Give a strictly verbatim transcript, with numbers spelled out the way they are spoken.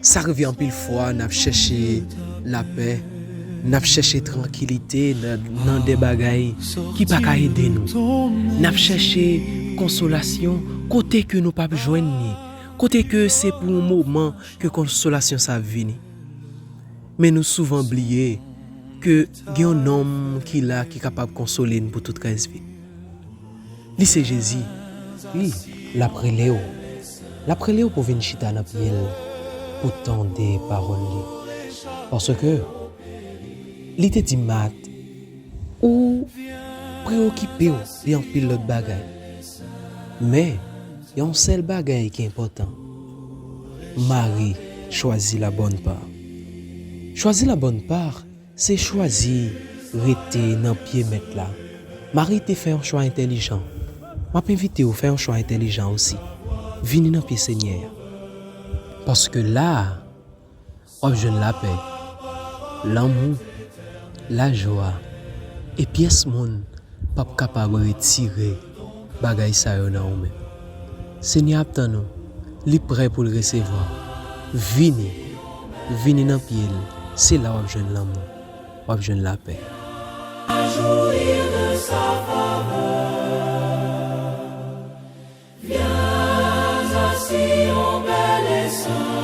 Sa rive anpil fwa, n ap chèche lapè, n ap chèche trankilite nan, nan de bagay ki pa ka ede nou. N ap chèche konsolasyon kote ke nou p ap jwenn li, kote ke se pou yon moman ke konsolasyon sa ap vini. Men nou souvan bliye ke gen yon nonm ki la ki kapab konsole n pou tout rès vi n. Li se Jezi. Wi, l ap rele w. L ap rele w pou vin chita nan pye l, pou tande pawòl li. Paske li te di Mat, ou preyokipe w de anpil lòt bagay. Men, yon sèl bagay ki enpòtan. Mari chwazi la bonne part. Chwazi la bonne part, se chwazi rete nan pye Mèt la. Mari te fè yon chwa entèlijan. M ap envite w fè yon chwa entèlijan osi. Vini nan pye Senyè a. Paske la a, w ap jwenn lapè, lanmou, lajwa, e pyès moun p ap kapab retire bagay sa yo nan ou menm. Senyè ap tann ou, li prè pou l resevwa w. Vini, vini nan pye l, se la w ap jwenn lanmou, w ap jwenn lapè. Jouir de sa faveur. Viens assis, ô bel et saint